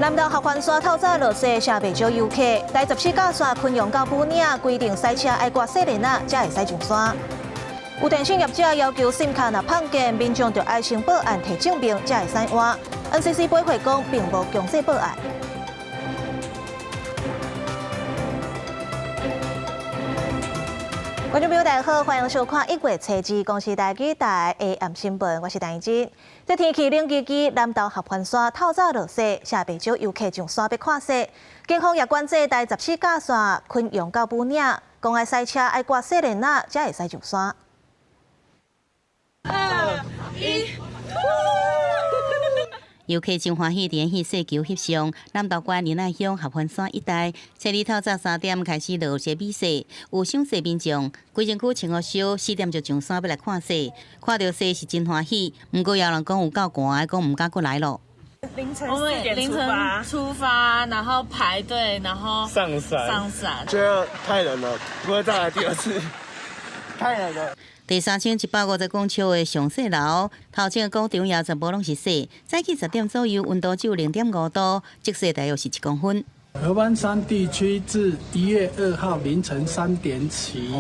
南投合歡山透早落雪，遮袂少遊客。台十四甲線昆陽到武嶺規定賽車愛掛雪鏈仔，才會使上山。有電信業者要求 SIM 卡若麭電，民眾就愛先報案提證明，才會使換。NCC 回覆講，並無強制報案。觀眾朋友大家好，歡迎收看一月初二公視台語台 AM 新聞，我是陳怡真。這天氣冷吱吱，南投合歡山透早落雪，遮袂少遊客上山欲看雪。警方也管制台十四甲線昆陽到武嶺，講愛賽車愛掛雪鏈仔，才會使上山。二一。遊客真歡喜，佇咧翕雪球翕相。南投縣仁愛鄉合歡山一帶，初二透早3點開始落雪雨雪，有賞雪民眾，規身軀穿予燒，4點就上山欲來看雪，看著雪是真歡喜。毋過有人講有夠寒，講毋敢閣來囉。凌晨4點凌晨出發，然後排隊，然後上山上山。覺得太冷了，不會再來第二次。太冷了。佇3150公尺的上雪樓，頭前的廣場也全部攏是雪。早起10點左右，溫度只有0.5度，積雪大約是1公分。合歡山地區自1月2號凌晨3點起，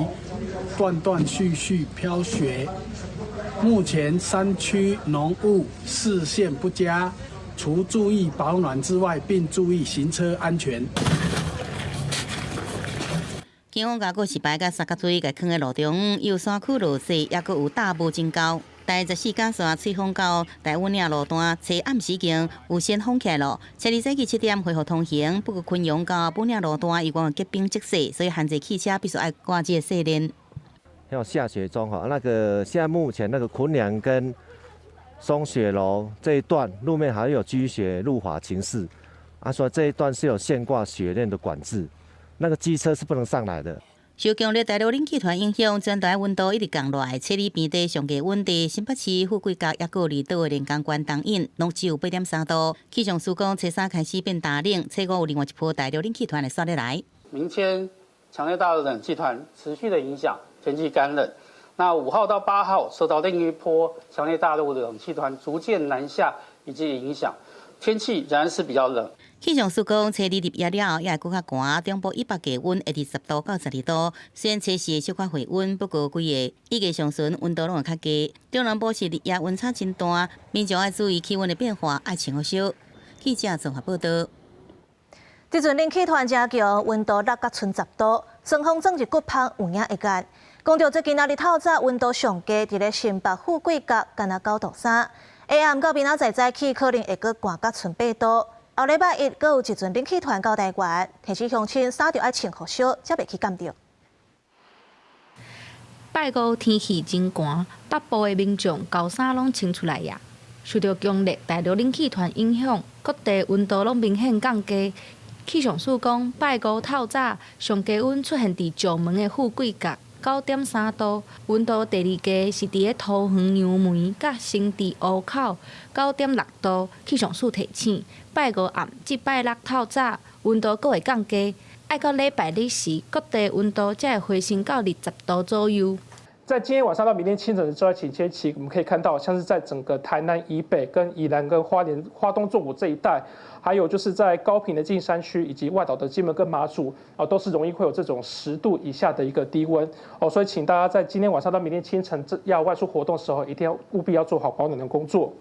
斷斷續續飄雪。目前山區濃霧，視線不佳，除注意保暖之外，並注意行車安全。警方共告示牌佮三角錐共囥佇路中，有山區落雪，抑閣有大霧增高。台十四甲線翠峰到大武嶺路段，初暗時間有先封起來囉。初二早起7點恢復通行，不過昆陽到武嶺路段猶原結冰積雪，所以限制汽車必須愛掛這個雪鏈。要下雪中吼，那個現在目前那個昆陽跟松雪樓這一段路面還有積雪路滑情勢，啊，所以這一段是有限掛雪鏈的管制。那個機車是不能上來的。受強烈大陸冷氣團影響，全台溫度一直降落來。初二平地上低溫佇新北市富貴角，抑閣離島的連江縣東引，攏只有8.3度。氣象署講，初三開始變大冷，初五有另外一波大陸冷氣團會煞入來。明天強烈大陸冷氣團持續的影響，天氣乾冷。那5號到8號受到另一波強烈大陸冷氣團逐漸南下以及影響，天氣仍然是比較冷。氣象署講，初二入夜了後，也會閣較寒，中部以北低溫會佇10度到12度。雖然初四會小可回溫，不過規个1月上旬溫度攏會較低。中南部是日夜溫差真大，民眾愛注意氣溫的變化，愛穿予燒。記者綜合報道。這陣冷氣團誠強，溫度落甲賰10度，霜風鑽入骨縫有影會乾。講著這今仔日透早溫度上低，佇咧新北富貴角，干焦9度3。下暗到明仔載早起，可能會閣寒甲賰8度。後禮拜一，閣有一陣冷氣團到台灣，提醒鄉親衫著愛穿予燒，才袂去感著。拜五天氣真寒，北部的民眾厚衫攏穿出來呀。受著強烈大陸冷氣團影響，各地溫度攏明顯降低。氣象署講，拜五透早上低溫出現佇石門的富貴角9.3度，溫度第二低是佇咧桃園楊梅佮新竹湖口9.6度。氣象署提醒，拜五暗至拜六透早溫度閣會降低，愛到禮拜日時，各地溫度才會回升到20度左右。在今天晚上到明天清晨的這段期間，其實我們可以看到，像是在整個台南以北、跟宜蘭、跟花蓮、花東縱谷這一帶，還有就是在高屏的近山區以及外島的金門跟馬祖，啊，都是容易會有這種10度以下的一個低溫哦。所以，請大家在今天晚上到明天清晨這要外出活動的時候，一定要務必要做好保暖的工作。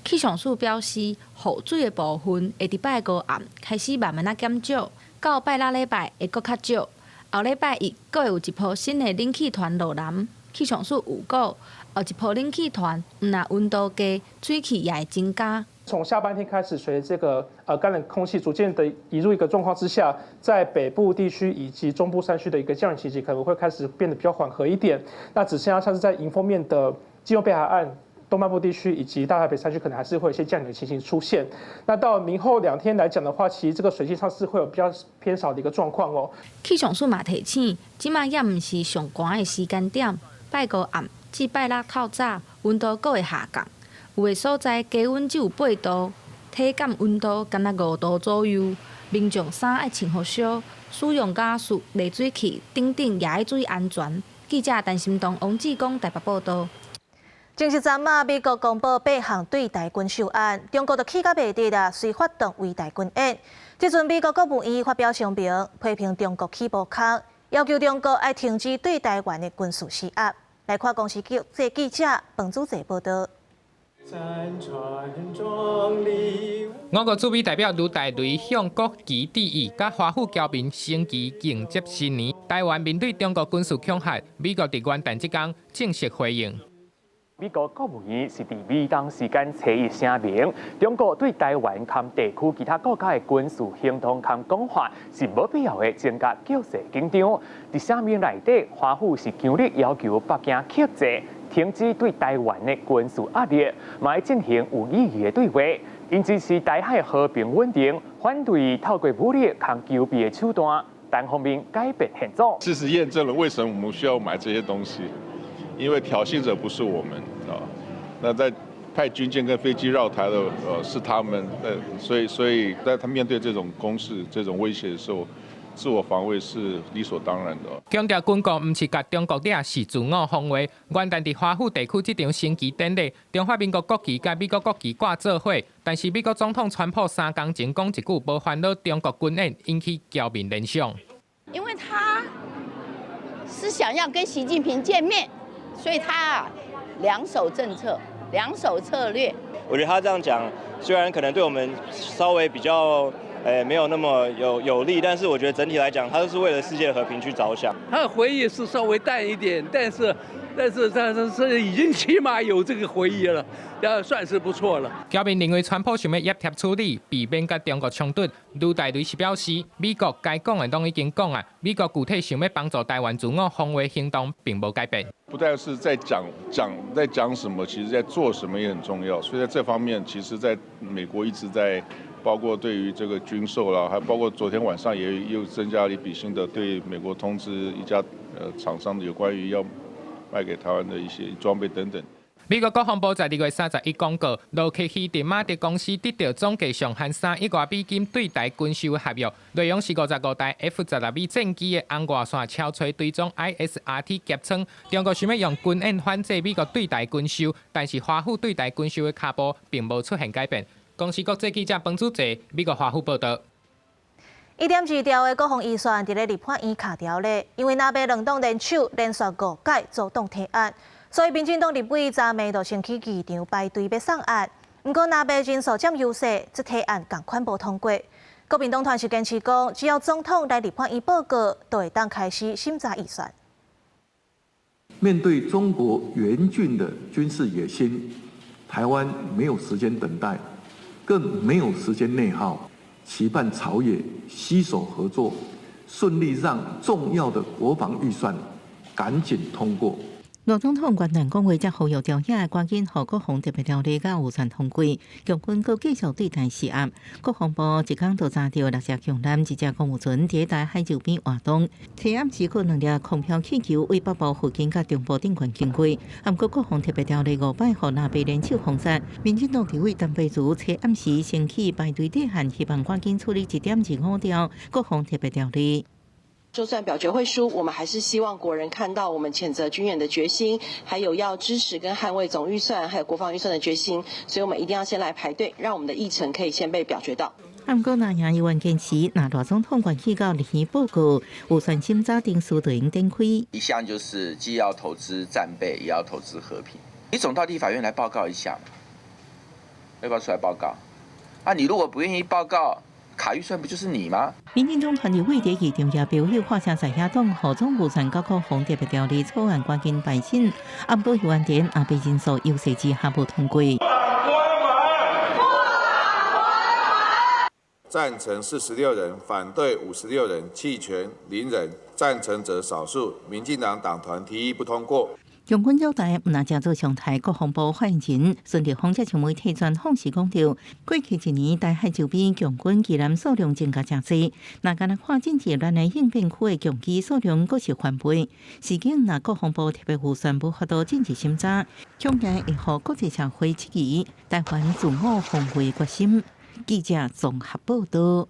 氣象署表示，雨水的部分會佇拜五暗開始慢慢仔減少，到拜六禮拜會閣較少。後禮拜一，閣會有一波新的冷氣團落南。氣象署預告，後一波冷氣團毋但溫度低，水汽也會增加。從下半天開始，隨著這個乾冷空氣逐漸的移入一個狀況之下，在北部地區以及中部山區的一個降雨情形可能會開始變得比較緩和一點。那只剩下像是在迎風面的基隆北海岸、東半部地區以及大台北山區，可能還是會有一些降雨的情形出現。那到明後兩天來講的話，其實這個水汽上是會有比較偏少的一個狀況哦。氣象署嘛提醒，這馬猶毋是上寒的時間點，拜五暗至拜六透早，溫度閣會下降，有的所在低溫只有8度，體感溫度干焦5度左右。民眾衫愛穿予燒，使用瓦斯、熱水器等等也愛注意安全。記者陳心東、王志剛台北報道。正是昨仔，美國公布八項對台軍售案，中國就氣甲袂得啦，隨發動圍台軍演。這陣美國國務院發表聲明，批評中國起無空，要求中國愛停止對台灣的軍事施壓。來看公視記者彭祖澤報道。我國駐美代表盧大雷向國旗致意，佮華府僑民升旗迎接新年。台灣面對中國軍事恐嚇，美國佇元旦這工正式回應。美國國務院是佇美東時間初一聲明，中國對台灣佮地區其他國家的軍事行動佮講話是無必要的增加局勢緊張。佇聲明內底，華府是強烈要求北京克制，停止對台灣的軍事壓力，嘛愛進行有意義的對話，𪜶支持台海和平穩定，反對透過武力佮求備的手段，單方面改變現狀。事實驗證了為什麼我們需要買這些東西。因為挑釁者不是我們啊，那在派軍艦跟飛機繞台的，是他們，所以在他面對這種攻勢、這種威脅的時候，自我防衛是理所當然的。強調軍購毋是共中國掠，是自我防衛。元旦佇華府地區這場升旗典禮，中華民國國旗佮美國國旗掛做伙，但是美國總統川普三工前講一句，無煩惱中國軍演引起僑民聯想。因為他是想要跟習近平見面。所以他兩手政策、兩手策略。我覺得他這樣講，雖然可能對我們稍微比較，沒有那麼有利，但是我覺得整體來講，他都是為了世界和平去着想。他的回憶是稍微淡一點，但是已經起碼有這個回憶了，要算是不錯了。僑民認為川普想欲挹貼處理，避免佮中國衝突。盧大雷是表示，美國該講的攏已經講啊，美國具體想欲幫助台灣自我防衛行動並無改變。不但是在講講在講什麼，其實在做什麼也很重要。所以在這方面，其實在美國一直在，包括對於這個軍售啦，還包括昨天晚上也又增加了一筆新的對美國通知一家廠商有關於要賣給台灣的一些裝備等等。美國國防部在2月31公告，洛克希德馬丁公司得到總計上限3億外美金對台軍售合約，內容是55台 F-16V 戰機的紅外線超吹追蹤 ISRT 夾艙。中國想欲用軍演反制美國對台軍售，但是華府對台軍售的跤步並無出現改變。公視國際記者彭祖澤，美國華府報道。1.2兆的國防預算佇咧立法院卡牢咧，因為藍白兩黨聯手連續五屆阻擋提案，所以民進黨立委昨暝就先去議場排隊欲送案。毋過藍白人數佔優勢，這提案仝款無通過。國民黨團是堅持講，只要總統來立法院報告，就會當開始審查預算。面對中國嚴峻的軍事野心，台灣沒有時間等待，更沒有時間內耗。期盼朝野攜手合作，順利讓重要的國防預算趕緊通過。賴總統元旦講話才呼籲朝野趕緊予國防特別條例佮預算通過，共軍閣繼續對台施壓。國防部一工就查著六隻強艦、一隻公務船佇台海周邊活動，提暗時閣兩粒空飄氣球對北部附近佮中部頂懸經過。毋過國防特別條例五擺予藍白聯手封殺，民進黨立委陳佩茹初暗時先去排隊提案，希望趕緊處理1.25兆國防特別條例。就算表決會輸，我們還是希望國人看到我們譴責軍演的決心，還有要支持跟捍衛總預算，還有國防預算的決心。所以，我們一定要先來排隊，讓我們的議程可以先被表決到。毋過，若贏議員堅持，若賴總統願去到立院報告，預算審查程序就應展開。一項就是既要投資戰備，也要投資和平。你總到立法院來報告一下嘛？要不要出來報告？啊，你如果不願意報告，卡預算不就是你嗎？民進黨團立委佇議場也表示，化成在野黨予總預算佮國防特別條例草案趕緊排審，毋過余安田藍白人數優勢之下無通過。贊成46人，反對56人，棄權0人，贊成者少數。民進黨黨團提議不通過。共軍擾台，毋若成做常態。國防部發言人孫立峰接受媒體專訪時講著，過去一年台海周邊共軍機艦數量增加誠濟，若干焦看進入咱的應變區的共機數量，閣是翻倍。時間若國防部特別預算無法度進入審查，恐驚會予國際社會質疑台灣自我防衛決心。記者綜合報道。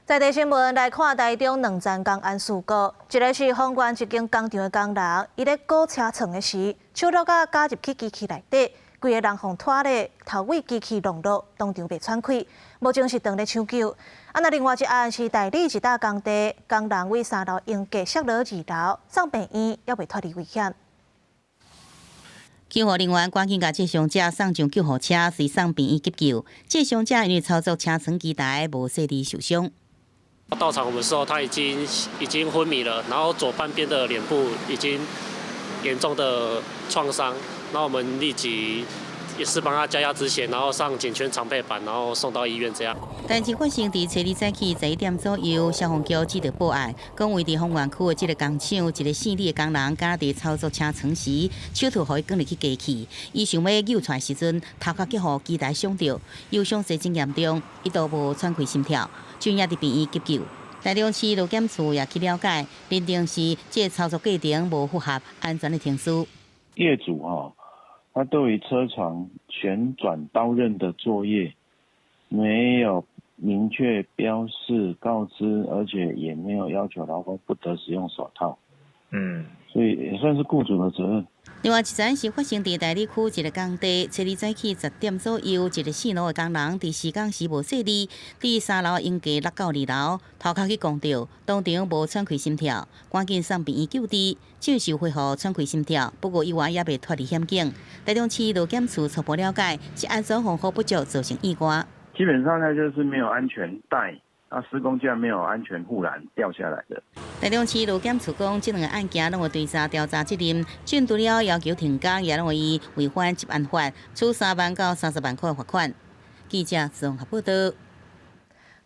在在地新聞來看，台中兩層工安事故，一个是豐原一間工廠的工人，伊咧鉬車床的時，手落甲加入去機器內底，規个人予拖咧，頭尾機器弄落，當場袂喘氣，目前是當咧搶救。啊，那另外一案是大里一搭工地，工人為三樓淹過摔落二樓，送病院猶未脫離危險。救護人員趕緊共這傷者送上救護車，隨送病院急救。這傷者因為操作車床機台無細膩受傷。到場我們時候，他已經昏迷了，然後左半邊的臉部已經嚴重的創傷，那我們立即也是幫他加壓止血，然後上頸圈長背板，然後送到醫院這樣。代誌發生佇初二早起11點左右，消防局接到報案，講位佇豐原區的這个工廠，一个姓李的工人，敢佇操作車床時，手套予伊捲入去機器，伊想欲救出來時陣，頭殼去予機台傷著，伊傷勢真嚴重，一度無喘氣心跳，轉也佇病院急救。台中市勞檢處也去了解，認定是這个操作過程無符合安全的程序。業主哈，他對於車床旋轉刀刃的作業沒有明確標示告知，而且也沒有要求勞工不得使用手套。所以也算是僱主的責任。另外一件是發生佇大里區一个工地，初二早起10點左右，一个四樓的工人佇施工時無細膩，佇三樓淹過落到二樓，頭殼去摃著，當場無喘氣心跳，趕緊送病院救治，暫時恢復喘氣心跳，不過猶原猶未脫離險境。台中市勞檢處初步了解，是安全防護不足造成意外。基本上呢，就是沒有安全帶，啊，施工竟然沒有安全護欄掉下來的。台中市勞檢處講，這兩个案件攏會追查調查責任，針對了要求停工，也攏會依違反職安法，處3萬到30萬塊罰款。記者綜合報道。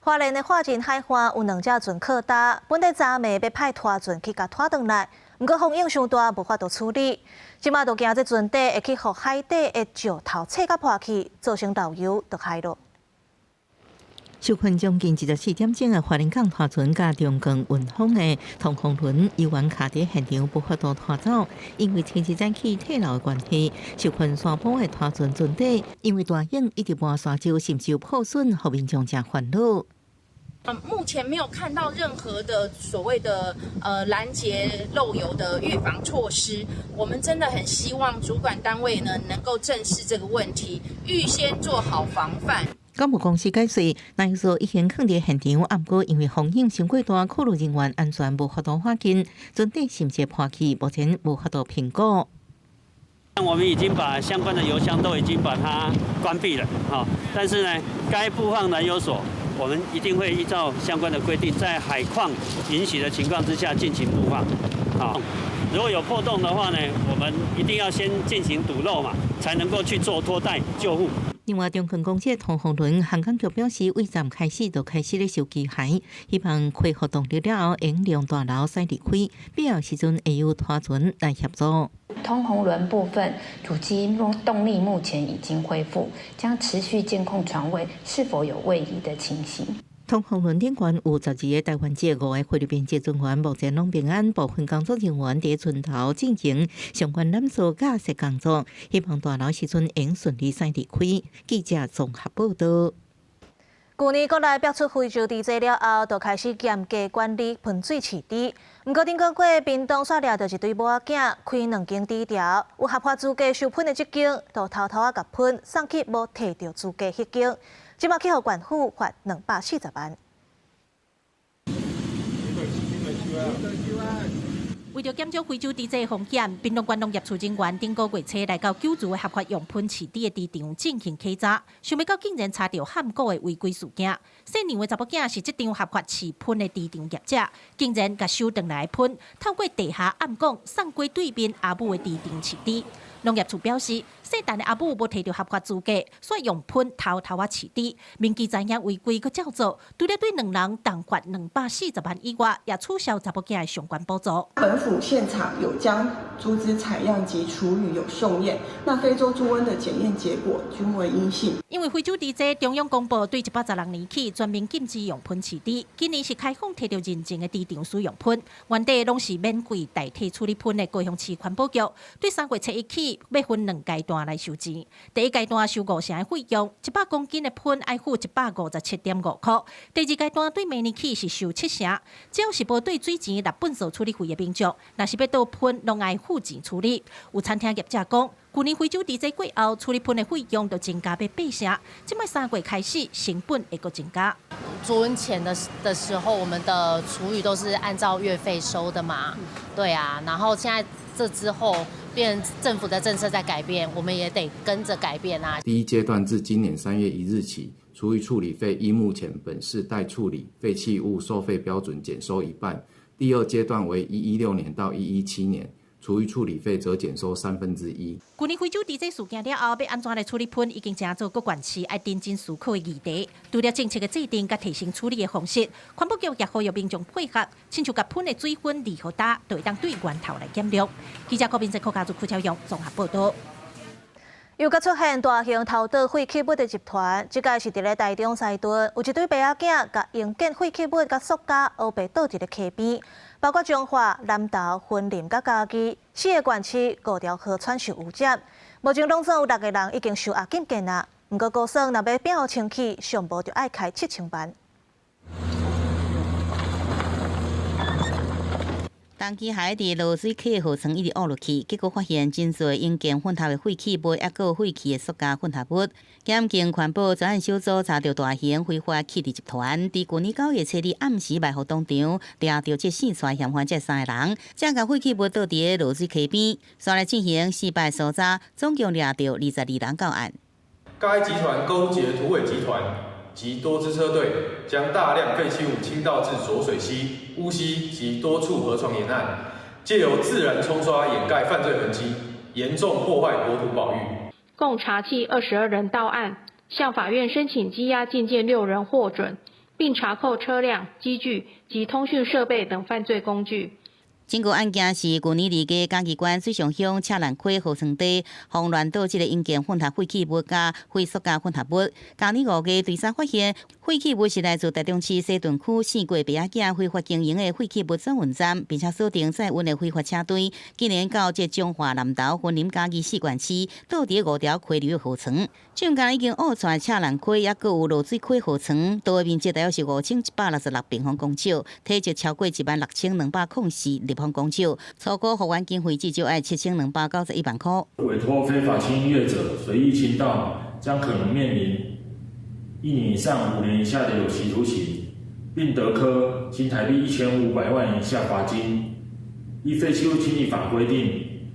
花蓮的華仁海岸有兩隻船靠礁，本來昨暝欲派拖船去共拖轉來，毋過風湧傷大，無法度處理。這馬就驚這船底會去予海底的石頭切甲破去，造成漏油就害囉。受困將近24點鐘的花蓮港拖船佮中鋼運豐的通風輪，猶原卡佇現場無法度拖走，因為前一早起退流的關係，受困沙坡的拖船船底，因為大湧一直磨沙洲，甚至有破損，予民眾誠煩惱。目前沒有看到任何的所謂的攔截漏油的預防措施，我們真的很希望主管單位呢能夠正視這個問題，預先做好防範。港務公司解釋，燃油索已經囥佇現場，毋過因為風湧傷過大，考慮人員安全無法度靠近，船底甚至破去，目前無法度評估。我們已經把相關的油箱都已經把它關閉了，哈，但是呢，該布放燃油索，我們一定會依照相關的規定，在海況允許的情況之下進行布放，好，如果有破洞的話呢，我們一定要先進行堵漏嘛，才能夠去做拖帶救護。另外，中鋼公司通風輪航港局表示，為站開始就開始咧收機械，希望恢復動力了後，會讓大樓駛離開，必要時陣會由拖船來協助。通鴻輪部分主機動力目前已經恢復，將持續監控船位是否有位移的情形。通鴻輪頂懸有12個台灣籍、五個菲律賓籍船員，目前攏平安。部分工作人員佇船頭進行相關攬索架設工作，希望大樓時陣會順利駛離開。記者綜合報道。舊年國內爆出非洲豬瘟了後，就開始嚴格管理噴水飼豬。毋過頂個月屏東煞掠著一對母仔囝，開兩間豬寮，有合法資格收噴的這間，就偷偷仔共噴送去無提著資格彼間，這馬去予縣府罰240萬。為著減少非洲豬瘟風險，屏東縣農業處人員頂個月初來到九如的合法用噴飼豬的豬場進行稽查，想欲到竟然查著譀古的違規事件。姓楊的查某囝是這場合法飼噴的豬場業者，竟然共收轉來噴，透過地下暗管送過對面阿母的豬場飼豬。農業處表示，姓陳的阿母無提著合法資格，所以用噴偷偷仔飼豬。民機知影違規，閣照做，除了對兩人重罰240萬以外，也取消查某囝的相關補助。本府現場有將豬隻採樣及廚餘有送驗，那非洲豬瘟的檢驗結果均為陰性。因為非洲豬瘟中央公布對116年起全面禁止用噴飼豬，今年是開放提著認證的豬場使用噴，原底攏是免費代替處理噴的高雄市環保局，對3月初一起。起欲分兩階段來收錢。第一階段收五成的費用，100公斤的噴愛付157.5箍。第二階段對明年起是收七成，只要是無對水錢納糞掃處理費的民眾，若是欲倒噴，攏愛付錢處理。有餐廳業者講，去年回收治理過後，處理噴的費用就增加欲八成，這擺3月開始，成本會閣增加。租溫錢的時候，我們的廚餘都是按照月費收的嘛，對啊，然後現在這之後，變政府的政策在改變，我們也得跟着改變啊。第一階段自今年3月1日起，廚餘處理費依目前本市待處理廢棄物收費標準減收一半。第二階段為116年到117年。廚餘處理費則減收1/3。去年非洲治這事件了後，欲按怎來處理噴，已經成做各縣市愛認真思考的議題。除了政策的制定佮提升處理的方式，環保局也呼籲民眾配合，親像共噴的水分離予焦，就會當對源頭來減量。記者郭明哲、柯家祖、柯超勇綜合報導。又閣出現大型偷倒廢棄物的集團，這擺是佇咧台中西屯，有一對爸仔囝共營建廢棄物佮塑膠烏白倒佇咧溪邊，包括彰化、南投、雲林佮嘉義四个縣市五條河川受污染。目前攏總有六個人已經受押禁見啊。毋過高算若欲摒予清氣，上無就愛開7000萬。當機海佇濁水溪河床一直挖落去，結果發現真濟營建混合的廢棄物，抑閣有廢棄的塑膠混合物。檢警環保專案小組查著大型非法棄置集團，佇舊年9月初二暗時埋伏當場，抓著這四帶嫌犯這三个人，才共廢棄物倒佇咧濁水溪邊，煞來進行四擺搜查，總共抓著22人到案。該集團勾結土匪集團及多支車隊，將大量廢棄物傾倒至濁水溪、烏溪及多處河床沿岸，藉由自然沖刷掩蓋犯罪痕跡，嚴重破壞國土保育。共查緝22人到案，向法院申請羈押禁見6人獲准，並查扣車輛、機具及通訊設備等犯罪工具。這個案件是舊年二月，嘉義縣水上鄉赤蘭溪河床底，慌亂倒這个營建混合廢棄物佮廢塑膠混合物。今年5月，追查發現廢棄物是來自台中市西屯區四過爸仔囝非法經營的廢棄物轉運站，並且鎖定載運的非法車隊，竟然到這彰化南投雲林嘉義四縣市，倒佇五條溪流的河床。總共已經挖出赤蘭溪，抑閣有濁水溪河床，倒的面積大約是5166平方公尺，體積超過16204立方公尺，初估復原經費至少愛7291萬箍。委託非法清運業者隨意傾倒，將可能面臨1年以上5年以下的有期徒刑，並得科新台幣1500萬以下罰金。依廢棄物清理法規定，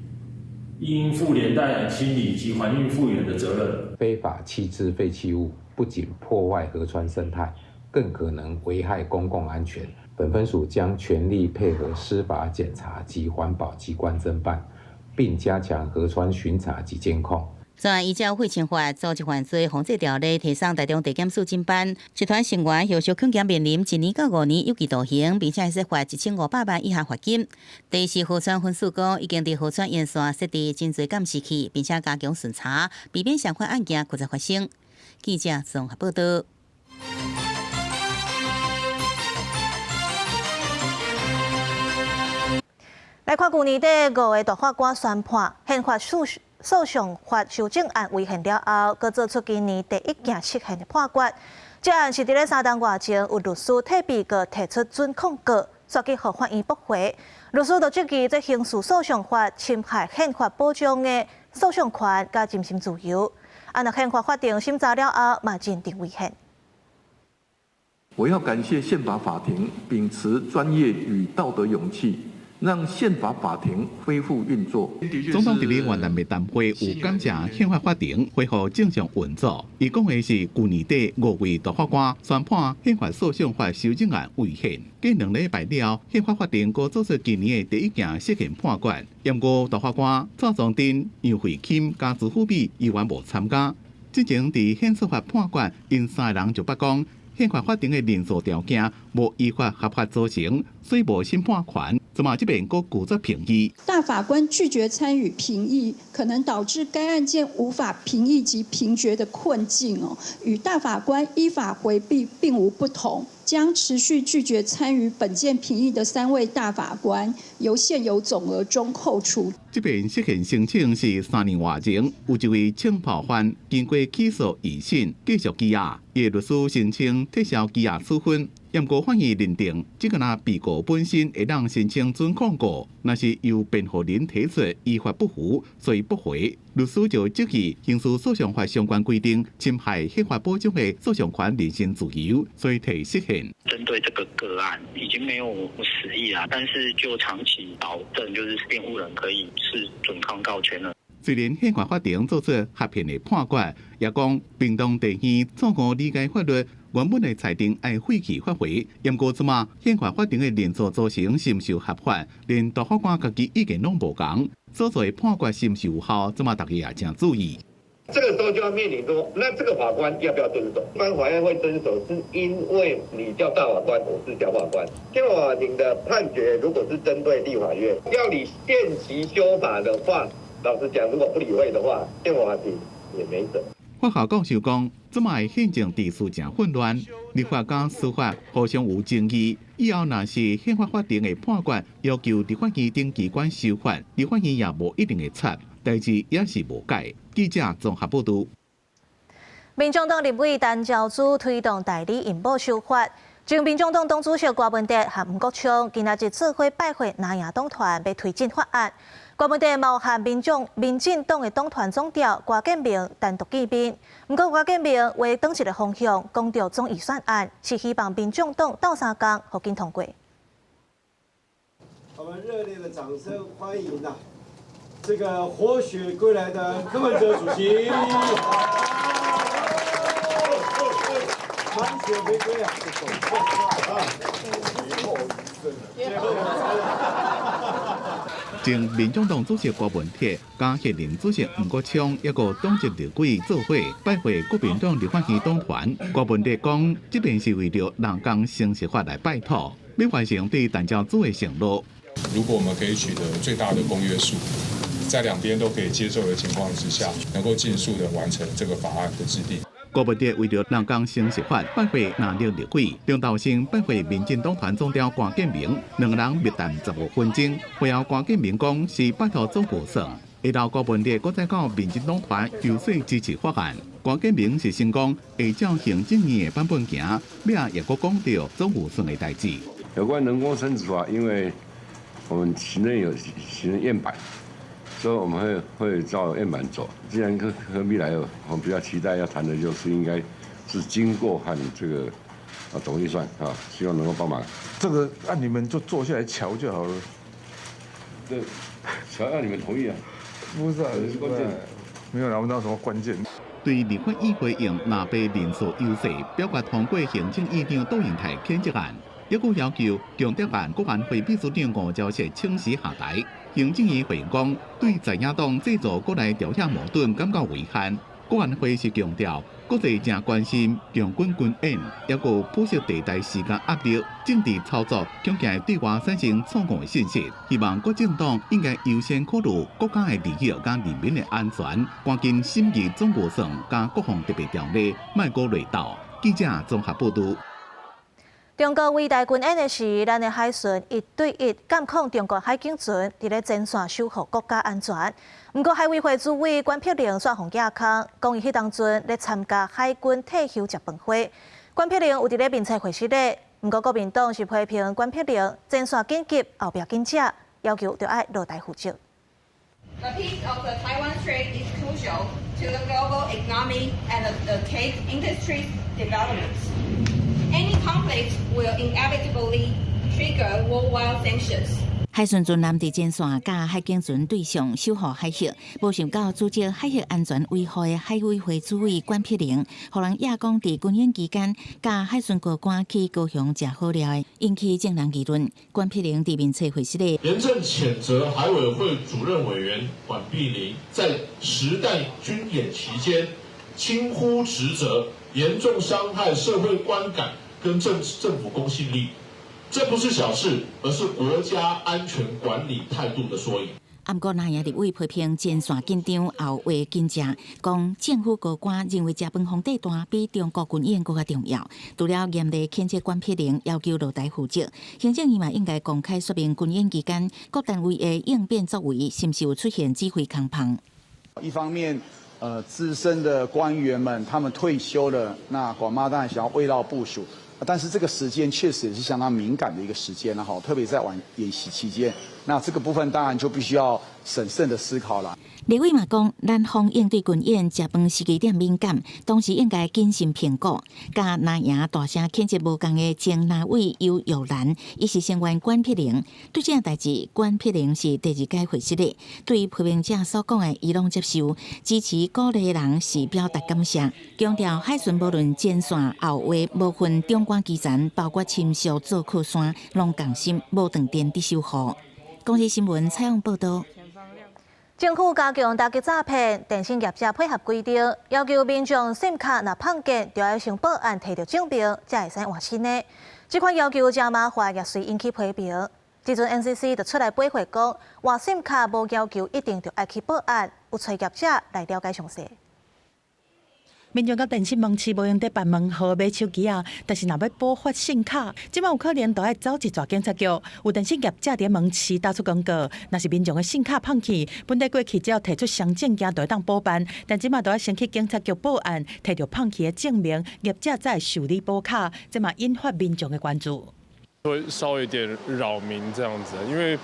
應負連帶清理及環境復原的責任。非法棄置廢棄物不僅破壞河川生態，更可能危害公共安全。本分署將全力配合司法檢查及環保機關偵辦，並加強河川巡查及監控。昨依照廢清法、組織犯罪防治條例，提送台中地檢署偵辦。集團成員後續恐驚面臨1年到5年有期徒刑，並且會罰1500萬以下罰金。第四河川分署講，已經佇河川沿線設置真濟監視器，並且加強巡查，避免相款案件閣再發生。記者綜合報導。來看舊年底五个大法官宣判憲法訴訟法修正案違憲了後，閣做出今年第一件釋憲的判決。這案是佇咧3冬外前，有律師替被告提出準控告，煞去予法院駁回。律師就質疑這刑事訴訟法侵害憲法保障的訴訟權佮人身自由。啊，若憲法法庭審查了後，嘛認定違憲。我要感謝憲法法庭秉持專業與道德勇氣，讓憲法法庭恢復運作。總統佇咧越南的談話有感謝憲法法庭恢復正常運作。伊講的是舊年底五位大法官宣判憲法訴訟法修正案違憲。過兩禮拜了後，憲法法庭閣做出今年的第一件釋憲判決。毋過大法官趙宗鎮、楊惠欽佮朱富美猶原無參加。之前佇憲訴法判決，𪜶三个人就捌講。憲法法庭的人數條件無依法合法組成，所以無審判權。這馬這邊閣拒絕評議。大法官拒絕參與評議，可能導致該案件無法評議及評決的困境哦，與大法官依法迴避並無不同。將持續拒絕參與本件評議的三位大法官，由現有總額中扣除。這遍釋憲申請是3年外前，有一位槍炮犯經過起訴二審，繼續羈押，伊的律師申請撤銷羈押處分。毋過法院認定，這個若被告本身會當申請準抗告，若是由辯護人提出依法不符，所以駁回。律師就質疑刑事訴訟法相關規定侵害憲法保障的訴訟權、人身自由，所以提釋憲。針對這個個案已經沒有實益啦，但是就長期保證，就是辯護人可以是準抗告權了。雖然憲法法庭做出合憲的判決，也講屏東地院錯誤理解法律，原本的裁定愛廢棄發回。毋過這馬憲法法庭的人數組成是毋是合法，連大法官家己意見攏無仝，所做的判決是毋是有效，這馬大家也誠注意。這個時候就要面臨說，那這個法官要不要遵守？一般法院會遵守，是因為你叫大法官，我是小法官。憲法法庭的判決如果是針對立法院，要你限期修法的話，老實講，如果不理會的話，憲法法庭也沒轍。法學教授講，這馬的憲政秩序誠混亂，立法佮司法互相有爭議。以後若是憲法法庭的判決要求立法院等機關修法，立法院也無一定會插，代誌也是無解。記者綜合報導。民眾黨立委陳昭姿推動代理孕母修法，前民眾黨黨主席郭文哲和吳國昌今仔日做伙拜會南亞黨團，欲推進法案。郭文哲嘛和民進黨的黨團總召郭建明單獨見面，毋過郭建明話轉一个方向，講著總預算案是希望民眾黨鬥相共，予緊通過。我們熱烈的掌聲歡迎啊！這個活血歸來的柯文哲主席，滿血回歸啊！劫後餘生。前民眾黨主席郭文鐵、佮現任主席吳國昌，抑閣黨籍立委做伙拜會國民黨立法院黨團。郭文鐵講，這遍是為著人工生殖法來拜託，欲完成對陳昭姿的承諾。如果我們可以取得最大的公約數，在兩邊都可以接受的情況之下，能夠盡速的完成這個法案的制定。郭文哲為著人工生殖法拜會藍綠立委，中道先拜會民進黨團總召郭建明，兩人密談15分鐘。會後郭建明講是拜託總預算，下晝郭文哲閣再到民進黨團遊說支持法案。郭建明是先講會照行政院的版本行，尾仔也閣講著總預算的代誌。有關人工生殖法，因為我們行政有行政院版，所以我們會照院版走。既然柯 P 來了，我們比較期待要談的就是應該是經過和這個總預算啊，希望能夠幫忙。這個按你們就坐下來喬就好了。對，喬要你們同意啊。不是啊，這是關鍵。沒有拿到什麼關鍵。對立法議會用藍白人數優勢表決通過行政院長杜英台譴責案，抑閣要求強德案國安會秘書長吳釗燮請辭下台。行政院回應講，對在野黨製造國內朝野矛盾感覺遺憾。國安會是強調，國際誠關心共軍軍演，抑閣灰色地帶施加壓力，政治操作恐驚對外產生錯誤的信息。希望各政黨應該優先考慮國家的利益佮人民的安全，趕緊審議總預算佮國防特別條例，莫閣內鬥。記者綜合報導。中國圍台軍演的時，咱的海巡一對一監控中國海警船，佇咧前線守護國家安全。毋過海委會主委管碧玲煞予寄空，講伊彼當陣咧參加海軍退休食飯會。管碧玲有佇咧面冊回失禮，毋過國民黨是批評管碧玲前線緊急，後壁緊食，要求著愛落台負責。 The peace of the Taiwan Strait is crucial to the global economy and the tech industry's development. Any conflict will inevitably trigger worldwide sanctions. 海巡船艦佇前線，佮海警船對上守護海域，無想到主責海域安全維護的海委會主委管碧玲，予人掖講佇軍演期間，佮海巡高官去高雄食好料的，引起眾人議論。管碧玲佇面冊回釋咧，嚴正譴責海委會主任委員管碧玲在實彈軍演期間輕忽職責，嚴重傷害社會觀感跟政府公信力。這不是小事，而是國家安全管理態度的縮影。毋過藍營立委批評前線緊張，後話緊張，講政府高官認為食飯風塊大比中國軍演閣較重要。除了嚴厲譴責管碧玲，要求落台負責，行政院嘛應該公開說明軍演期間各單位的應變作為，是毋是有出現指揮空縫？一方面，資深的官員們他們退休了，那管媽當然想要慰勞部屬。但是這個時間確實也是相當敏感的一個時間啦，特別在玩演習期間，那這個部分當然就必須要審慎的思考啦。立委嘛講，南方應對軍演食飯時機點敏感，當時應該謹慎評估。佮藍營大聲譴責無仝的前藍委游玉蘭，伊是聲援管碧玲。對這件代誌，管碧玲是第二屆會失的，對批評者所講的，伊攏接受，支持鼓勵的人是表達感謝，強調海巡無論前線後話無分長官基層，包括親屬做靠山，攏仝心無斷電佇守護。公視新聞採訪報導。政府加強打擊詐騙，電信業者配合規定，要求民眾 SIM 卡若碰見，就愛先報案，提著證明，才會使換新的。這款要求誠麻煩，也隨引起批評。這陣 NCC 就出來回覆講，換 SIM 卡無要求一定著愛去報案，有揣業者來了解詳細。民眾到電信門市無閒佇辦門號買手機仔，但是若欲補發 SIM 卡，這擺有可能著愛走一逝警察局。有電信業者佇門市打出廣告，若是民眾的 SIM 卡碰去，本來過去只要提出雙證件就會當補辦，但這擺著愛先去警察局報案，提著碰去的證明，業者才會受理補卡，這嘛引發民眾的關注。會稍微有點擾民這樣子，因為，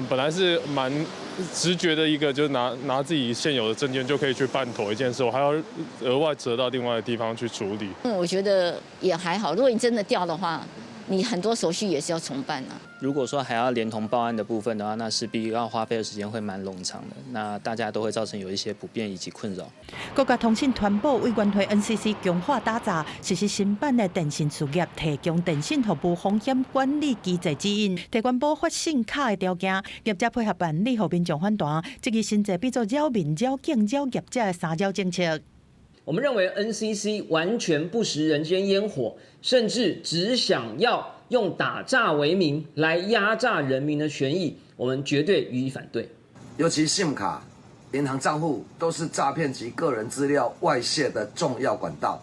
本來是蠻直覺的一個，就是拿自己現有的證件就可以去辦妥一件事，我還要額外折到另外的地方去處理。我覺得也還好，如果你真的掉的話，你很多手續也是要重辦啊。如果說還要連同報案的部分的話，那勢必要花費的時間會蠻冗長的，那大家都會造成有一些不便以及困擾。國家通信傳播委員會 NCC 強化打詐，實施新版的電信事業提供電信服務風險管理機制指引，提供補發 SIM 卡的條件，業者配合辦理，予民眾反彈。這個新制變做擾民、擾警、擾業者的三擾政策。我們認為 NCC 完全不食人間煙火，甚至只想要用打詐為名來壓榨人民的權益，我們絕對予以反對。尤其 SIM 卡、銀行賬戶都是詐騙及個人資料外洩的重要管道。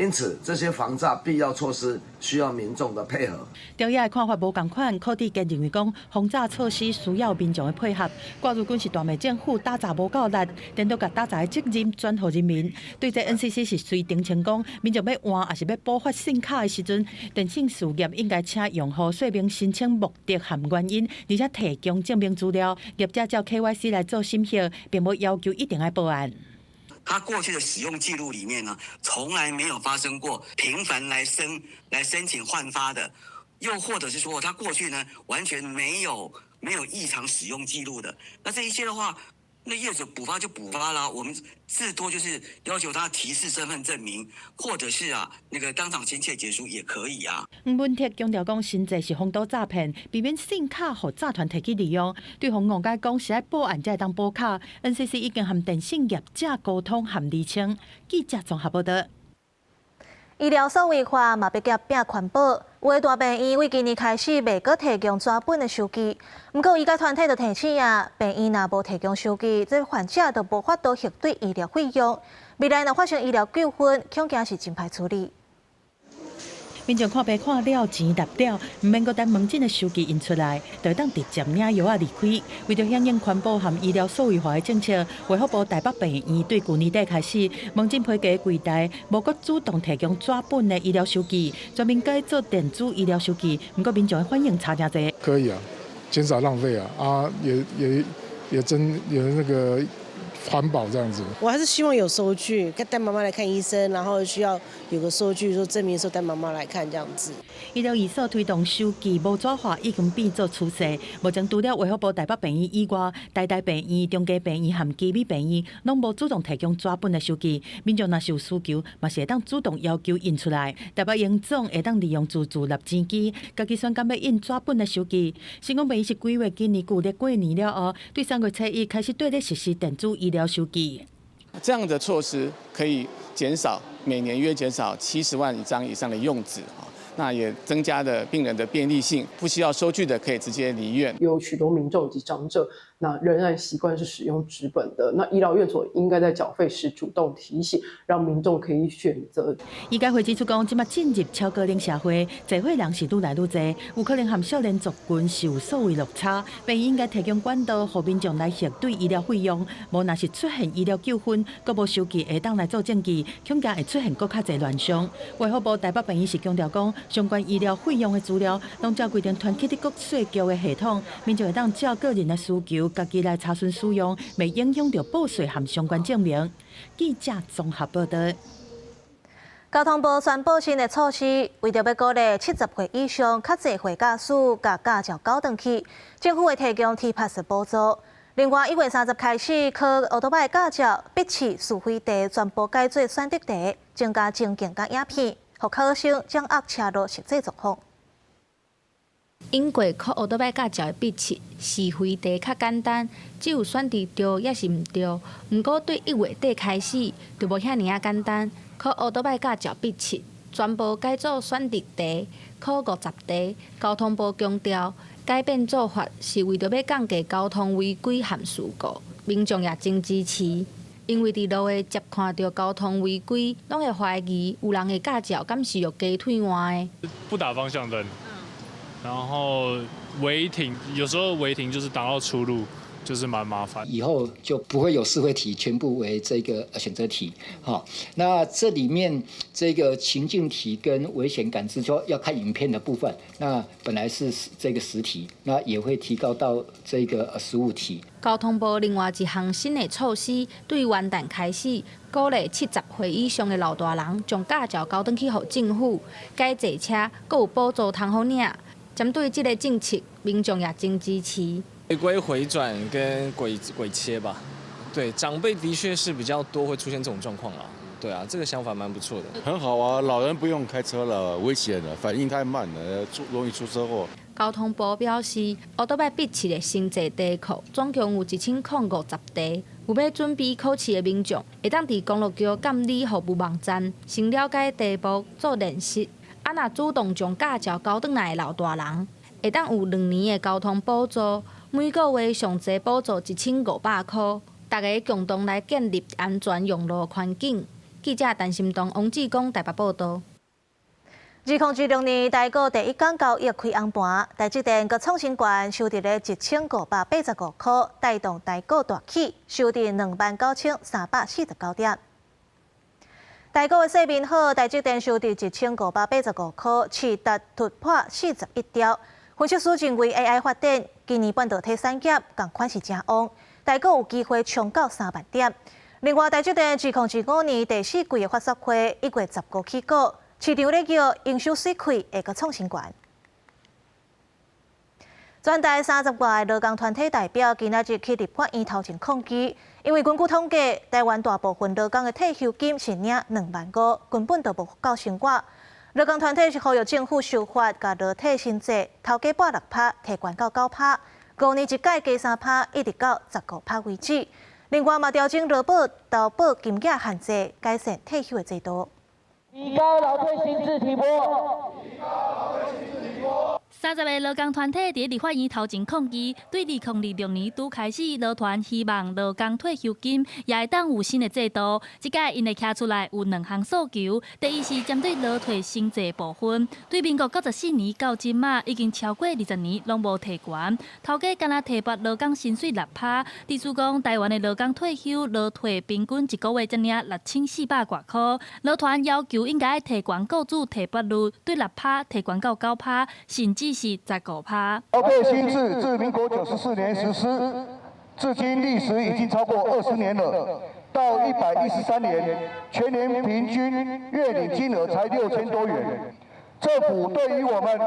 因此，這些防詐必要措施需要民眾的配合。朝野的看法無仝款，柯志堅認為講防詐措施需要民眾的配合。郭如軍是大罵政府打詐無夠力，顛倒共打詐的責任轉予人民。對這 NCC 是隨澄清講，民眾欲換抑是欲補發 SIM 卡的時陣，電信事業應該請用戶說明申請目的和原因，而且提供證明資料，業者照 KYC 來做審核，並無要求一定愛報案。他過去的使用記錄裡面呢，從來沒有發生過頻繁來申請換發的，又或者是說他過去呢完全沒有異常使用記錄的。那這一些的話，那業者補發就補發啦，我們至多就是要求他提示身份證明，或者是啊那個當場簽切結書也可以啊。黃文鐵強調講，新制是防堵詐騙，避免 SIM 卡予詐團提去利用。對方誤解講是愛報案才會當補卡，NCC 已經和電信業者溝通和釐清。記者綜合報道。醫療數位化嘛，欲佮拼環保。有的大病院對今年開始袂閣提供紙本的收據，毋過醫界團體就提醒啊，病院若無提供收據，這患者就無法度核對醫療費用。未來若發生醫療糾紛，恐驚是真歹處理。民眾看病看了錢納了，毋免閣等門診的收據印出來，就會當直接領藥仔離開。為著響應環保和醫療數位化的政策，衛福部台北病院對舊年底開始，門診批價櫃台無閣主動提供紙本的醫療收據，全面改做電子醫療收據。毋過民眾的反應差誠濟。可以啊，減少浪費啊，啊，也增也那個環保這樣子。我還是希望有收據，帶媽媽來看醫生，然後需要有個收據，說證明說帶媽媽來看這樣子。醫療院所推動收據無紙化已經變做趨勢。目前除了衛福部台北病院以外，台大病院、中家病院和旗美病院攏無主動提供紙本的收據。民眾若是有需求，嘛是會當主動要求印出來。台北榮總會當利用自助納錢機，家己選敢欲印紙本的收據。新港病院是規劃今年舊曆過年了後，對3月初1開始對咧實施電子醫療收據。這樣的措施可以減少每年約減少70萬張以上的用紙啊。那也增加了病人的便利性，不需要收據的可以直接離院。有許多民眾及長者，那仍然習慣是使用紙本的。那醫療院所應該在繳費時主動提醒，讓民眾可以選擇。醫改會指出講，這馬進入超高齡社會，濟歲人是愈來愈濟，有可能和少年族群是有所謂落差，病院應該提供管道，予民眾來核對醫療費用。無若是出現醫療糾紛，閣無收據會當來做證據，恐驚會出現閣較濟亂象。衛福部台北病院是強調講，相關醫療費用的資料，攏照規定傳去佇國稅局的系統，民眾會當照個人的需求，家己來查詢使用，袂影響著報稅和相關證明。記者綜合報道。交通部宣布新的措施，為著欲鼓勵70歲以上較濟歲駕駛共駕照交轉去，政府會提供 T-Pass 補助。另外，1月30開始，考歐多擺駕照筆試是非題全部改做選擇題，增加情境佮影片，予考生掌握車路實際狀況。英國考歐多擺駕照的筆試是非題較簡單，只有選擇對抑是毋對。毋過對1月底開始就無遐爾仔簡單。考歐多擺駕照筆試全部改做選擇題，考50題。交通部強調，改變做法是為著欲降低交通違規和事故，民眾也真支持。因為佇路的接看著交通違規，攏會懷疑有人的駕照敢是用雞腿換的。不打方向燈。然後違停，有時候違停就是擋到出路，就是蠻麻煩。以後就不會有是非題，全部為這個選擇題。好，那這裡面這個情境題跟危險感知就要看影片的部分。那本來是這個10題，那也會提高到這個15題。交通部另外一項新的措施，對元旦開始，鼓勵70歲以上的老大人將駕照交轉去予政府，改坐車，閣有補助通予領。針對這個政策，民眾也真支持。違規回轉跟鬼切吧，對，長輩的確是比較多會出現這種狀況啦。對啊，這個想法蠻不錯的。很好啊，老人不用開車了，危險了，反應太慢了，容易出車禍。交通部表示，歐多擺筆試的新制題庫總共有1050題，有欲準備考試的民眾，會當佇公路局監理服務網站先了解題目做練習。啊，若主動將駕照交轉來的老大人，會當有2年的交通補助，每個月上濟補助1500箍。大家共同來建立安全用路環境。記者陳心東、王志剛台北報導。2016年台股第一港交易開紅盤，台積電閣創新高，收佇咧1585箍，帶動台股大起，收佇29,349點。台股的勢面好，台積電收佇1585箍，市值突破41兆。分析師認為 AI 發展今年半導體產業仝款是誠旺，台股有機會衝到3萬點。另外，台積電2025年第四季的法說會1月15起鼓，市場咧叫營收水開會閣創新高。全台30外個勞工團體代表今仔日去立法院頭前抗議，因為根據統計，台灣大部分勞工的退休金是領2萬5，根本就無夠生活。勞工團體是呼籲政府修法，共勞退薪制頭家撥6趴，提懸到9趴，5年一改加3趴，一直到15趴為止。另外嘛，調整勞保投保金額限制，改善退休的制度。提高勞退薪資提撥。30個勞工團體佇立法院頭前抗議，對2026年拄開始，勞團希望勞工退休金也會當有新的制度。這擺𪜶會提出來有兩項訴求，第一是針對勞退薪制部分，對民國94年到這馬已經超過20年攏無提懸，頭家干焦提撥勞工薪水6趴，意思講台灣的勞工退休勞退平均一個月才領6400外箍，勞團要求應該提懸僱主提撥率，對6趴提懸到9趴，甚至是15趴。勞退新制自民國94年實施，至今歷時已經超過20年了。到113年，全年平均月領金額才6000多元。政府對於我們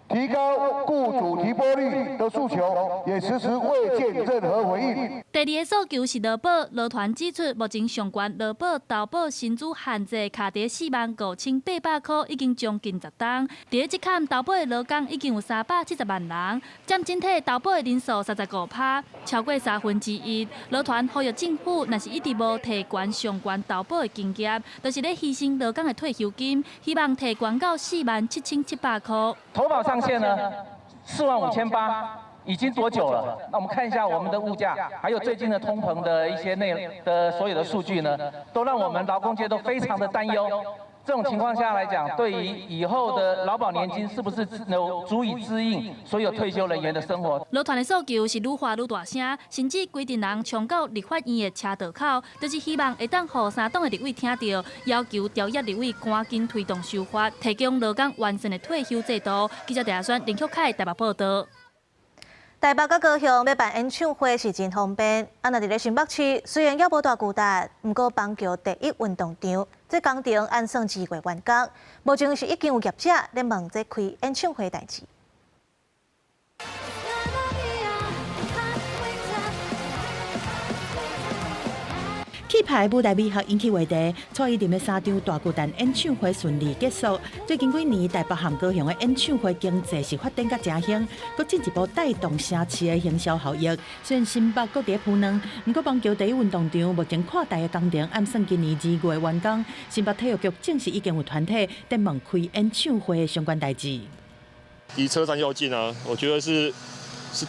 提高雇主提撥率的訴求，也遲遲未見任何回應。第二个訴求是勞保，勞團指出，目前上懸勞保投保薪資限制卡佇45,800箍，已經將近10冬。佇咧這坎投保的勞工已經有370萬人，佔整體投保的人數35%，超過1/3。勞團呼籲政府，若是一直無提懸上懸投保的金額，就是咧犧牲勞工的退休金，希望提懸到47,700箍。投保上限呢，45,800，已經多久了？那我們看一下我們的物價，還有最近的通膨的一些內的所有的數據呢，都讓我們勞工界都非常的擔憂。這種情況下來講，對於以後的勞保年金是不是能足以支應所有退休人員的生活？勞團的訴求是愈喊愈大聲，甚至規陣人衝到立法院的車道口，就是希望會當予三黨的立委聽著，要求朝野立委趕緊推動修法，提供勞工完善的退休制度。記者鄭亞軒、林旭凱台北報導。台北佮高雄欲辦演唱會是真方便，啊，若佇咧新北市，雖然猶無大巨蛋，毋過邦橋第一運動場這工程按算2月完工，目前是已經有業者咧問這開演唱會代誌。氣派舞台美學引起話題，蔡依林的三場大巨蛋演唱會順利結束。最近幾年，台北和高雄的演唱會經濟是發展甲誠興，閣進一步帶動城市的行銷效益。雖然新北閣佇咧鋪軟，毋過邦橋第一運動場目前擴大的工程按算今年2月完工。新北體育局正式已經有團體在問開演唱會的相關代誌。離車站又近啊，我覺得是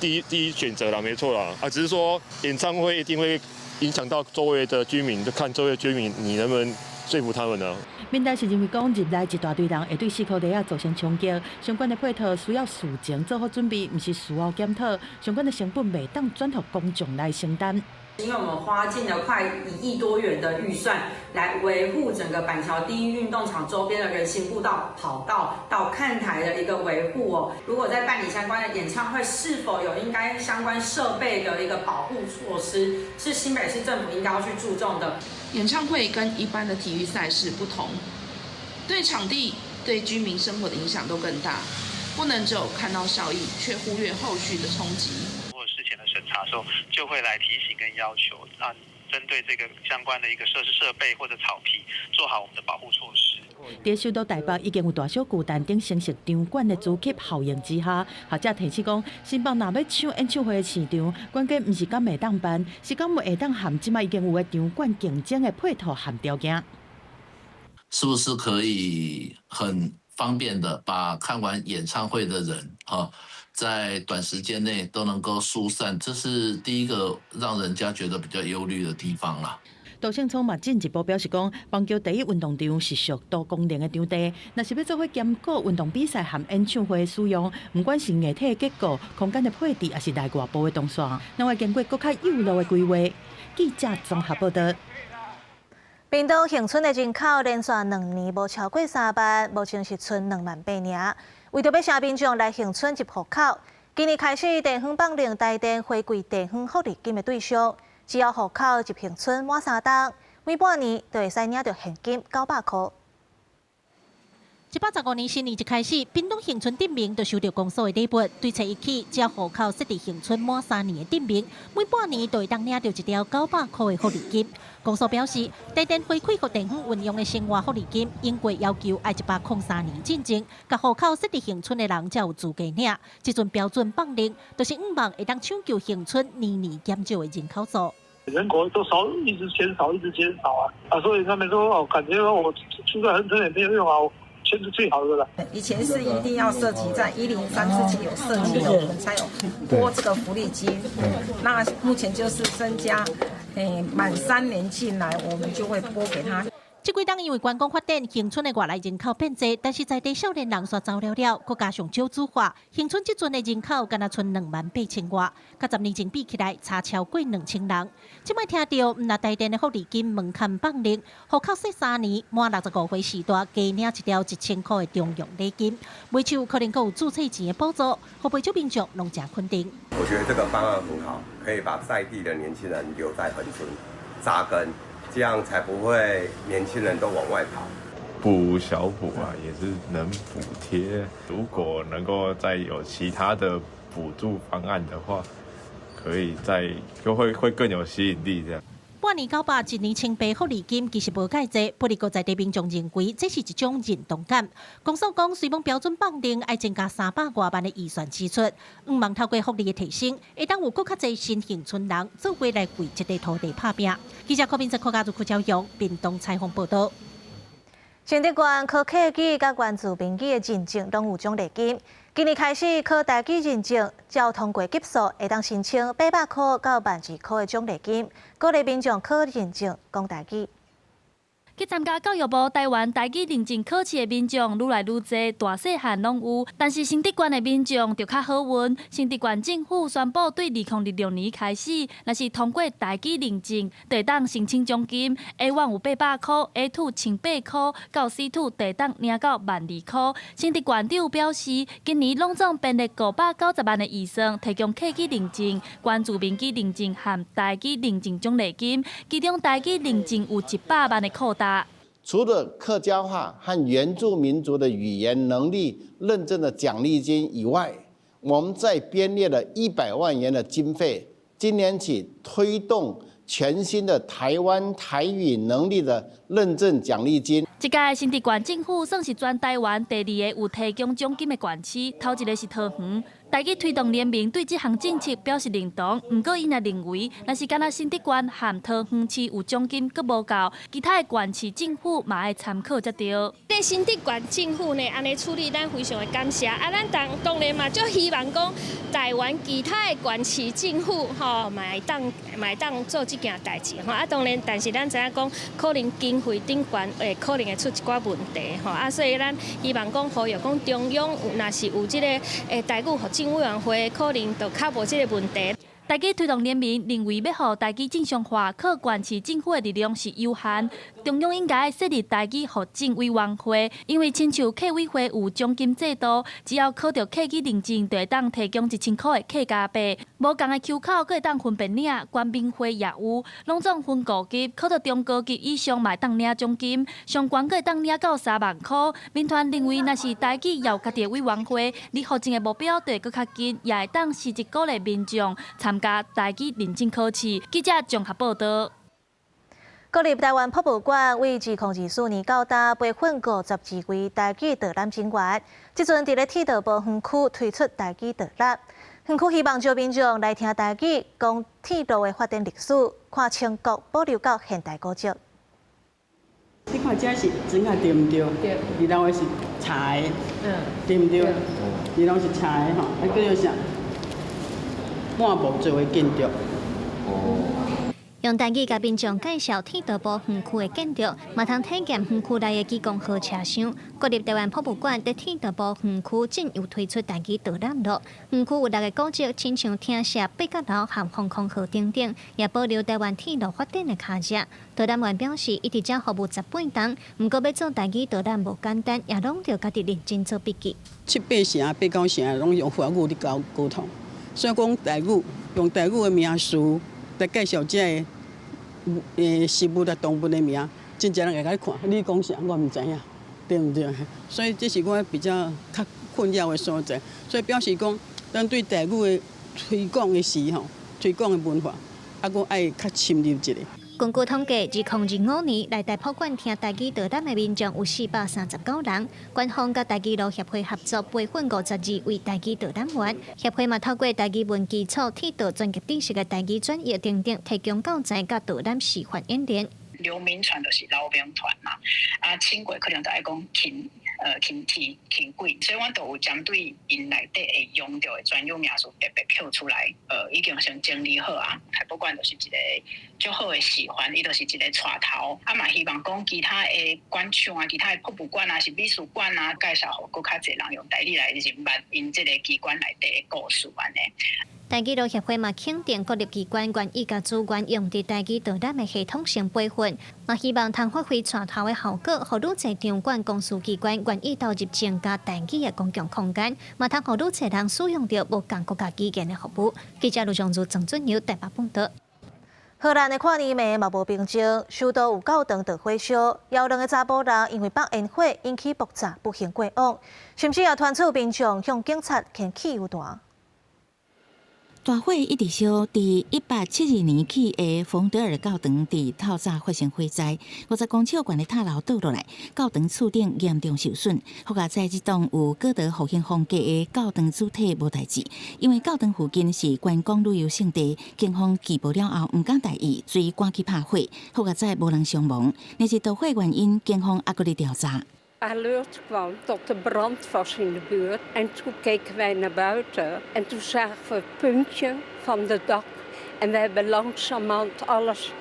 第一選擇啦，沒錯啦。啊，只是說演唱會一定會影響到周圍的居民，就看周圍居民你能不能說服他們呢？民代是認為講，入來一大堆人會對四箍地仔造成衝擊，相關的配套需要事前做好準備，毋是事後檢討。相關的成本袂當轉予公眾來承擔。因為我們花盡了快1億多元的預算來維護整個板橋第一運動場周邊的人行步道、跑道到看台的一個維護哦。如果在辦理相關的演唱會，是否有應該相關設備的一個保護措施，是新北市政府應該要去注重的。演唱會跟一般的體育賽事不同，對場地、對居民生活的影響都更大，不能只有看到效益，卻忽略後續的衝擊。事前的審查的時候，就會來提醒跟要求，啊，針對這個相關的一個設施設備或者草皮，做好我們的保護措施。佇首都台北已經有大小巨蛋等新式場館的租客效應之下，學者提醒講，新北若欲搶演唱會的市場，關鍵毋是敢會當辦，是敢有會當和這擺已經有的場館競爭的配套和條件。是不是可以很方便的把看完演唱會的人，啊，在短時間內都能夠疏散，這是第一個讓人家覺得比較憂慮的地方啦。杜勝聰嘛進一步表示講，邦橋第一運動場是屬多功能的場地，若是欲做伙兼顧運動比賽和演唱會的使用，毋管是硬體的結構、空間的配置，抑是內外部的動線，攏會經過閣較幼路的規劃。記者綜合報導。屏東恆春的人口連續2年無超過3萬，目前是賰2萬8爾。為著欲請民眾來恆春入戶口，今年開始地方放令台電回歸地方福利金的對象，只要戶口入恆春滿3冬，每半年就會使領著現金900箍。115年新年一開始，屏東恆春鎮民就收著公所的禮物，對冊一起，只要戶口設佇恆春滿3年的鎮民，每半年就會當領著一條900箍的福利金。公所表示，台電回饋予地方運用的生活福利金，應過要求愛103年進前，共戶口設佇恆春的人才有資格領。這陣標準放令，就是向望會當搶救恆春年年減少的人口數。人口都少，一直減少，一直減少啊！啊，所以他們說哦，感覺我住在恆春也沒有用啊。這是最好的了。以前是一定要設籍在103之前有設籍的，我們才有撥這個福利金。那目前就是增加，滿3年進來，我們就會撥給他。這幾冬因為觀光發展，恆春的外來人口變濟，但是在地少年人煞走了了，閣加上少子化，恆春這陣的人口干焦賰2萬8千外，佮10年前比起來，差超過2,000人。這擺聽著，毋但台電的福利金門檻放令，戶口設3年，滿65歲時代加領一條1000箍的中央禮金，袂少可能閣有註冊錢的補助，予袂少民眾攏誠肯定。我覺得這個方案很好，可以把在地的年輕人留在恆春紮根。這樣才不會年輕人都往外跑。補小補啊，也是能補貼。如果能夠再有其他的補助方案的話，可以再就會更有吸引力這樣。半年900，一年1800福利金其實無蓋濟，不過在地民眾認為這是一種認同感。公所講，雖罔標準放定愛增加300外萬的預算支出，向望透過福利的提升，會當有閣較濟新興村人做伙來為這塊土地拍拚。記者柯明哲、柯家如、柯朝陽，屏東採訪報導。新竹縣考客語佮原住民語的認證攏有獎勵金。今年開始考台語認證，只要通過級數，會當申請800箍到12,000箍的獎勵金，鼓勵民眾考認證講台語。去參加教育部台灣台語認證考試的民眾愈來愈濟，大細漢攏有。但是新竹縣的民眾就較好運，新竹縣政府宣布對2026年開始，若是通過台語認證，就會當申請獎金，A1 有800箍，A2 1800箍，到 C2 就會當領到12,000箍。新竹縣長表示，今年攏總編列590萬的預算，提供客語認證、原住民語認證和台語認證獎勵金，其中台語認證有100萬的擴大。除了客家話和原住民族的語言能力認證的獎勵金以外，我們再編列了100萬元的經費，今年起推動全新的台灣台語能力的認證獎勵金。這屆新竹縣政府算是全台灣第二个有提供獎金的縣市，頭一个是桃園。台語推動聯盟對這項政策表示認同，毋過𪜶也認為，若是干焦新竹縣和桃園市有獎金，閣無夠，其他的縣市政府嘛愛參考才對。這新竹縣政府呢，按呢處理，咱非常的感謝。啊，咱當然嘛，足希望講台灣其他的縣市政府吼，嘛會當做這件代誌吼。啊，當然，但是咱知影講，可能經費頂懸會可能會出一寡問題吼。啊，所以咱希望講呼籲講中央有若是有這個台語發展委員會，可能就較無這個問題。台語推動聯盟認為，欲予台語正常化，靠縣市政府的力量是有限，中央應該設立台語發展委員會，因為親像客委會有獎金制度，只要考著客語認證，就會當提供1000箍的客家幣。無仝的丘口，閣會當分別領，原民會也有，攏總分五級，考著中高級以上嘛會當領獎金，上懸閣會當領到3萬箍。民團認為，若是台語有家己的委員會，離發展的目標就會閣較近，也會當實質鼓勵民眾參加台語認證考試。記者綜合報導。國立臺灣博物館為2024年到今培訓52位台語導覽人員，這陣佇咧鐵道部園區推出台語導覽，園區希望招民眾來聽台語，講鐵路的發展歷史，看清國保留到現代古蹟。你看這是磚仔對毋對？對。二樓的是柴的，對毋對？二樓是柴的吼，啊叫做啥？半木做的建築。用台語共民眾介紹鐵道部園區的建築，嘛通體驗園區內的機動號車廂。國立臺灣博物館佇鐵道部園區正有推出台語導覽路，園區有六个古蹟，親像廳舍、八角樓和防空壕等等，也保留臺灣鐵路發展的跤跡。導覽員表示，伊佇遮服務18冬，毋過欲做台語導覽無簡單，也攏著家己認真做筆記。七八成、八九成攏用華語咧溝溝通，所以講台語用台語的名詞來介紹這个食物啊、動物的名，真濟人會共你看，你講啥我毋知影，對毋對？所以這是我比較較困擾的所在。所以表示講，咱對台語的推廣的時吼，推廣的文化，猶閣愛較深入一下。根據統計，2025年來台博館聽台語導覽的民眾有439人。官方佮台語路協會合作培訓52位台語導覽員，協會嘛透過台語文基礎、鐵道專業知識的台語轉譯等等，提供教材佮導覽示範演練。劉銘傳就是劉銘傳嘛，啊，輕軌可能就愛講輕鐵、輕軌，所以阮都有針對𪜶內底會用著的專有名詞特別抾出來，已經先整理好啊。台博館就是一个足好的示範，伊就是一个帶頭，啊嘛希望講其他的館場啊、其他的博物館啊、是美術館啊，介紹予閣較濟人用台語來認捌𪜶這个機關內底的故事按呢。台語路協會嘛肯定國立機關願意共資源用佇台語導覽的系統性培訓，嘛希望通發揮帶頭的效果，予愈濟場館公司機關願意投入增加台語的公共空間，嘛通予愈濟人使用著無仝國家語言的服務。記者盧尚如、鄭俊友台北報導。荷蘭的跨年暝嘛無平靜，首都有教堂著火燒，有兩个查埔人因為放煙火引起爆炸，不幸過往，甚至也傳出民眾向警察掀汽油彈。大火一直燒，佇1872年起的馮德爾教堂佇透早發生火災，50公尺懸的塔樓倒落來，教堂厝頂嚴重受損。好佳哉這棟有哥德復興風格的教堂主體無代誌，因為教堂附近是觀光旅遊勝地，警方拒報了後毋敢大意，所以趕去拍火。好佳哉無人傷亡，但是導火原因，警方猶閣咧調查。 Alert kwam dat er brand was in de buurt. En toen keken wij naar buiten en toen zagen we het puntje van de dak. En we hebben langzamerhand alles,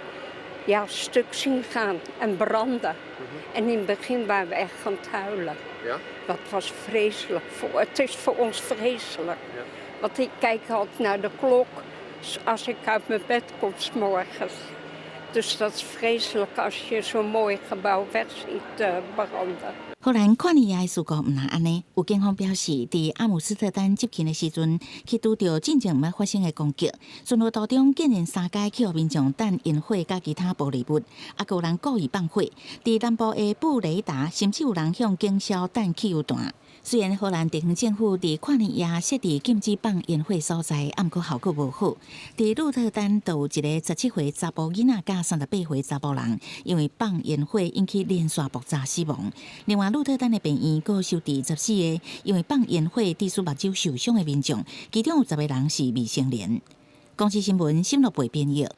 ja, stuk zien gaan en branden. En in het begin waren we echt aan het huilen. Ja? Dat was vreselijk. Het is voor ons vreselijk. Want ik kijk altijd naar de klok als ik uit mijn bed kom 's morgens. Dus dat is vreselijk als je zo'n mooi gebouw weg ziet branden. 荷蘭跨年夜的事故毋但按呢，有警方表示，佇阿姆斯特丹執勤的時陣，去拄著進前毋捌發生的攻擊。巡邏途中竟然三街去予民眾彈煙火佮其他玻璃物，猶閣有人故意放火。佇南部的布雷達，甚至有人向警消彈汽油彈。雖然荷蘭地方政府佇跨年夜設置禁止放煙火所在，毋過效果無好。佇鹿特丹，就有一个17歲查埔囡仔佮38歲查埔人，因為放煙火引起連續爆炸死亡。另外，鹿特丹的病院閣收治14個因為放煙火致使目睭受傷的民眾，其中有10個人是未成年。公視新聞，新樂貝編譯。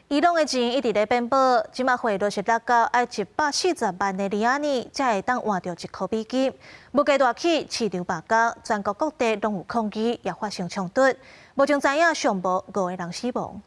伊朗的錢一直咧變薄，這馬匯率是達到愛140萬的里亞爾，才會當換著1箍美金。物價大起，市場罷工，全國各地攏有抗議，也發生衝突。目前知影上無五個人死亡。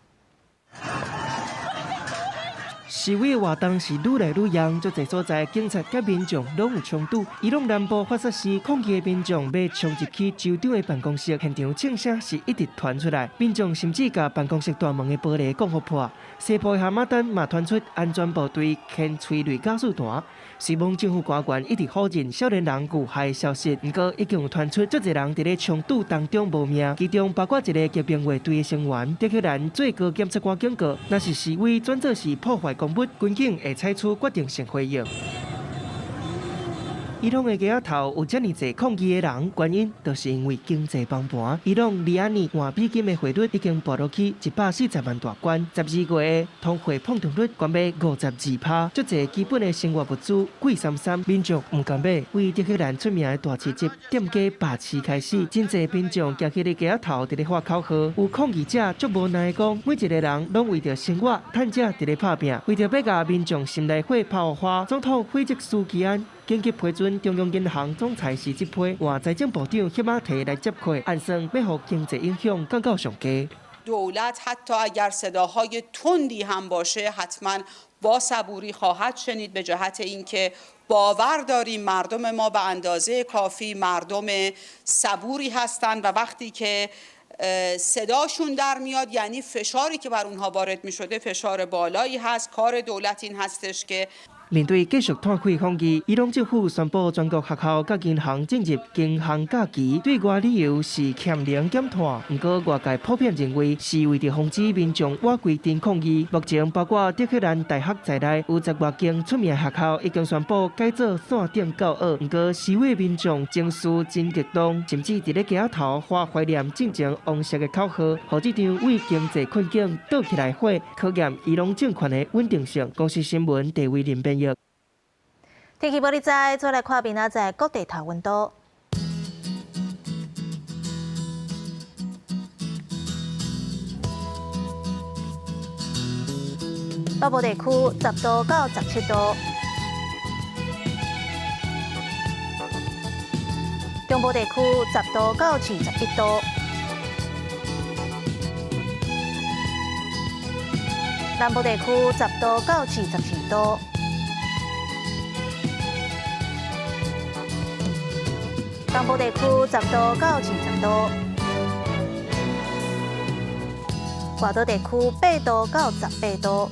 示威活動是愈來愈嚴，足濟所在警察佮民眾攏有衝突。伊朗南部法薩市抗議的民眾欲衝入去州長的辦公室，現場槍聲是一直傳出來，民眾甚至共辦公室大門的玻璃摃予破。西部的哈馬丹嘛傳出安全部隊掀催淚加速彈，雖罔政府官員一直否認少年人遇害的消息，毋過已經有傳出足濟人佇咧衝突當中無命，其中包括一个革命衛隊的成員。德黑蘭最高檢察官警告，若是示威轉做是破壞公物，軍警會採取決定性回應。伊朗的街仔頭有遮爾濟抗議的人，原因就是因為經濟崩盤。伊朗里亞爾換美金的匯率已經跋落去140萬大關，12月的通貨膨脹率懸欲52%，足濟基本的生活物資貴參參，民眾毋甘買。為德黑蘭出名的大市集店家罷市開始，真濟民眾行去咧街仔頭佇咧喊口號。有抗議者足無奈講，每一个人攏為著生活趁食佇咧拍拚，為著欲共民眾心內火拋花，總統費澤斯基安緊急批准中央銀行總裁辭職批，換財政部長赫馬提來接替，按算欲予經濟影響降到上低。 دولت حتی اگر صداهای تندی هم باشه حتما با صبوری خواهد شنید به جهت اینکه باور داریم مردم ما به اندازه کافی مردم صبوری هستند و وقتی که صداشون در میاد یعنی فشاری که بر اونها وارد می شده فشار بالایی هست. کار دولت این هستش که 面對繼續湠氣抗議，伊朗政府宣布全國學校佮銀行進入銀行假期，對外理由是儉能減碳。毋過外界普遍認為是為著防止民眾倚規定抗議。目前包括德黑蘭大學在內，有10外間出名學校已經宣布改做線頂教學。毋過示威民眾情緒真激動，甚至佇咧街仔頭喊懷念進前王室的口號，予這場為經濟困境倒起來火，考驗伊朗政權的穩定性。公視新聞地位林編譯。天氣報你知，再來看明仔載各地頭溫度。北部地區10度到17度，中部地區10度到21度，南部地區10度到24度。東部地區10度到20度，外島地區8度到18度。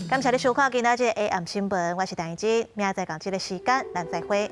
感謝你收看今仔日的 AM 新聞，我是陳怡靜，明仔載仝這个時間，咱再會。